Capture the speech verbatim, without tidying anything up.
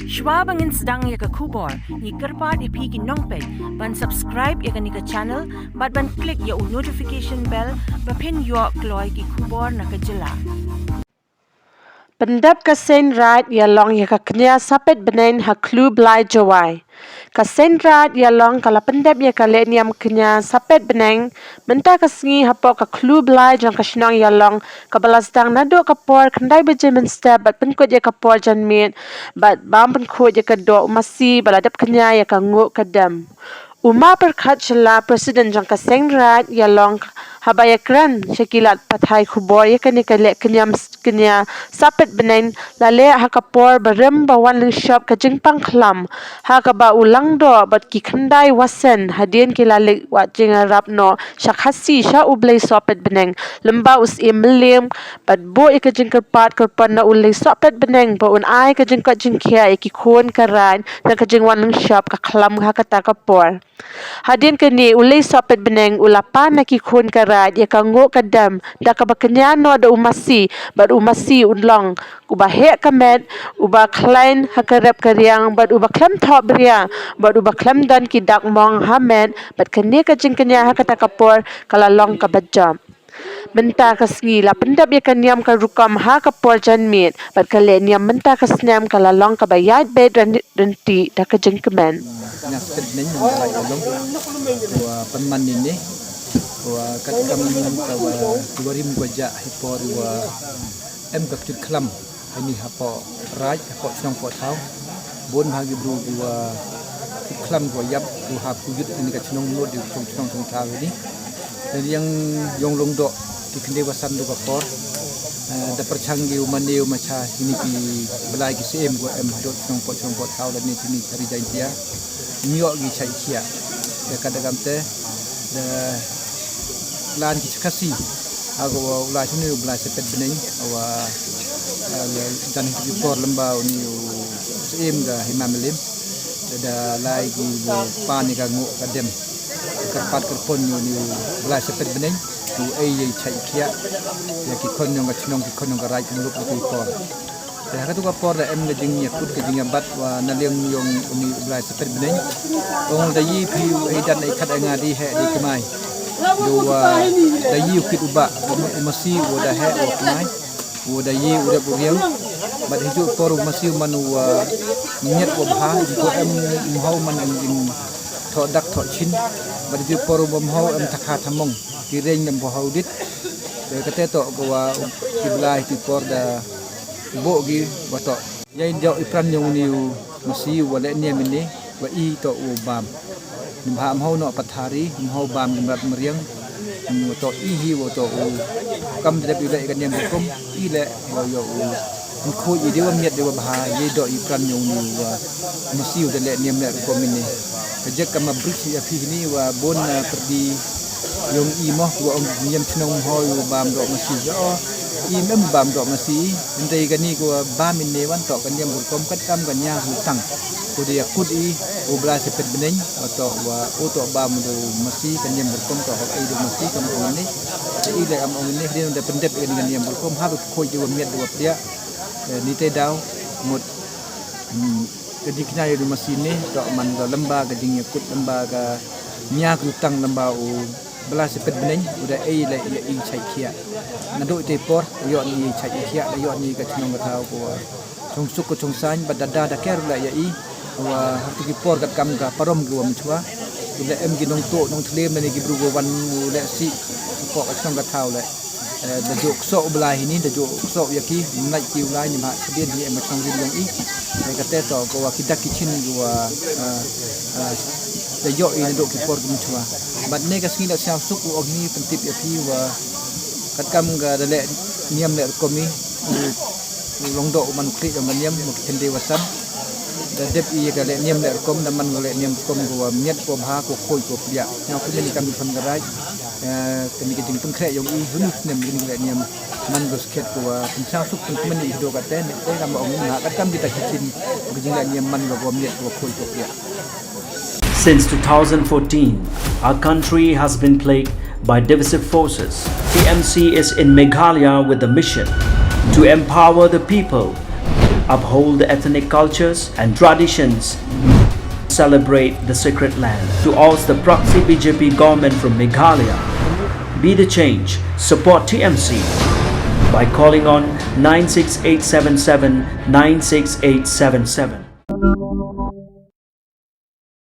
Shwa ba ngin sdang ïa ka khubor, ngi kyrpad ïa phi ki nongpeit ban subscribe ïa kane ka channel bad ban click ïa u notification bell ba phin ïoh kloi ki khubor na ka jylla. Pyndep ka Seng Raid ïalong ïa ka kñia sapet bneng ha Khlublaid Jowai. Ka Seng Raid ïalong ka la pyndep ïa ka lehniam kñia sapet bneng mynta ka sngi hapoh ka Khlublaid jong ka shnong ïalong, kaba la sdang naduh ka por khyndai baje mynstep bad pynkut ïa ka por janmiet bad bam pynkhuid ïa ka doh u masi ba la dep kñia ïa ka nguh ka dem. U Ma Pyrkhat Shylla, President jong ka Seng Raid ïalong, haba ïakren sha ki lad pathai khubor ïa kane ka lehniam kñia sapet bneng, la leh ha ka por ba rim ba wan lyngshop ka jingpang khlam, ha kaba u Langdoh bad ki khyndai wasen hadien ki la leit wad jingïarap noh sha Khasi sha U Blei Sohpet Bneng, lyngba u Syiem Mylliem, bad buh ïa ka jingkyrpad kyrpad na U Blei Sohpet Bneng ba un ai ka jingkoit jingkhiah ïa ki khun ka raid na ka jingwan lyngshop ka khlam ha kata ka por. Hadien kane, U Blei Sohpet Bneng u la pan na ki khun ka raid ïa ka nguh ka dem da kaba kñia noh da u masi, bad u masi u long uba heh ka met, uba khlaiñ ha ka rep ka riang, bad uba khlem thohbria, bad uba khlem don ki dak mong ha met, bad kane ka jingkñia ha kata ka por ka la long kaba jop. Mynta ka sngi la pyndep ïa ka niam ka rukom ha ka por janmiet, bad ka lehniam mynta ka snem ka la long kaba ïaid beit rynti da ka jingkmen. Nga stet neng nang ka lai long wa pynman ni ne wa kat kam ka wa wa rim ko ja hi por wa em ka kit khlam. Ini hapoh raid, hapoh chnong poh thaw. Bun ha ki bru ki wa khlam ki wa yap, ki wa hap ki yut ini ka chnong mut di chnong chnong chnong thaw ini. Dan yang yong long dok ki kende wa san du ka por. Eh, da perchang ki u mane u macha ini ki belai ki sem ki wa em hadot chnong poh chnong poh thaw dan ini sini cari jain tia. Nyok ki chai chia. Ya kada gamte da lan ki chakasi. Aku wa ulai sini u belai sepet beneng wa, eh, dan ki por lamba uni u seem ga himam lim. Da lai ki u pan ni ka nguk ka dem. Kerpat kerpon ni uni u belai sepet beneng. U ei ei chai kia. Ya ki kon nyong ka chnong ki kon nyong ka rai ki muluk ki por. Te ha katu ka por da em ka jingïakut ka jingïabat wa na liang yong uni u blai sepet beneng. Ong da yi phi u ei dan ei khat ei nga di heh di kmai. Yo wa da yi u kit u ba u masi u da heh u kmai. U da yi u rep u riang. Bad hiju por u masi u man u wa miet u bha ko em mhau man em jing tho dak tho chin. Bad hiju por u mhau em takha thamong ki reng nem bhau dit. Te kate to ko wa ki blai ki por da Bo gi wa to. Yai dok i pran yong ni u masi wa le niam ini wa i to u bam. Ni bha mhau no pathari mhau bam ni mat meriang. Wa to i hi wa to u kam dep i le i ka niam kum i le wa yo u. Ni khoi i dewa miat dewa bha yai dok i pran yong ni wa masi wa le niam le kum ini. Ka jek ka ma brik ya phi ni wa bon na perdi yong i mo wa ong niam chnong mhau wa bam dok masi yo. I mem bam dok masi. Ndei kani ko bam in ne wan to kan yam bur kom kat kam kan nya hu tang. Ko dia kut i u bla se pet beneng wa to wa u to bam do masi kan yam bur kom to ai do masi kam ong ne. Te i le am ong ne dia da pendep kan kan yam bur kom ha ko khoi dia wa miat dia wa pria. Ni te daw mut. Ka jingkñia ïa u masi ne to man ka lamba ka jingïakut lamba ka nya ka tang lamba u bla se pet beneng u da ei la ïa i chai khia. Na do te por u yo ni chai khia la yo ni ka chnong ka thaw ko chong suk ko chong sain ba da da da ker la ïa i wa ha ki por ka kam ka parom ki wa mchwa. U da em ki nong to nong thlem ne ki bru ko wan u le si ko ka chnong ka thaw le. Da jok so u blai hini da jok so ya ki nai ki u lai ni ma chadien ni em chong rin yong i. Ka te to ko wa ki dak ki chin ko wa da yo i do ki por kum chwa. Bat ne ka sngi da siaw suk u ong ni pentip ya phi wa kat kam ga da le niam le ko mi. Long do man kli yong niam mo ki tende wa san. Da dep i ka le niam le kom da man le niam kom ko wa miat ko bha ko khoi ko pia. Nyau ki ni kam phan ga rai. Kani ka jingpynkhreh yong i hunu snem jing le niam man go skhet ko wa pynchang suk pynkmen i do ka ten te kam ong na ka kam kita kitin ka jing le niam man go miet ko khoi ko pia. Since two thousand fourteen, our country has been plagued by divisive forces. T M C is in Meghalaya with the mission to empower the people uphold the ethnic cultures and traditions, celebrate the sacred land. To oust the proxy B J P government from Meghalaya, be the change, support T M C by calling on nine six eight seven seven nine six eight seven seven.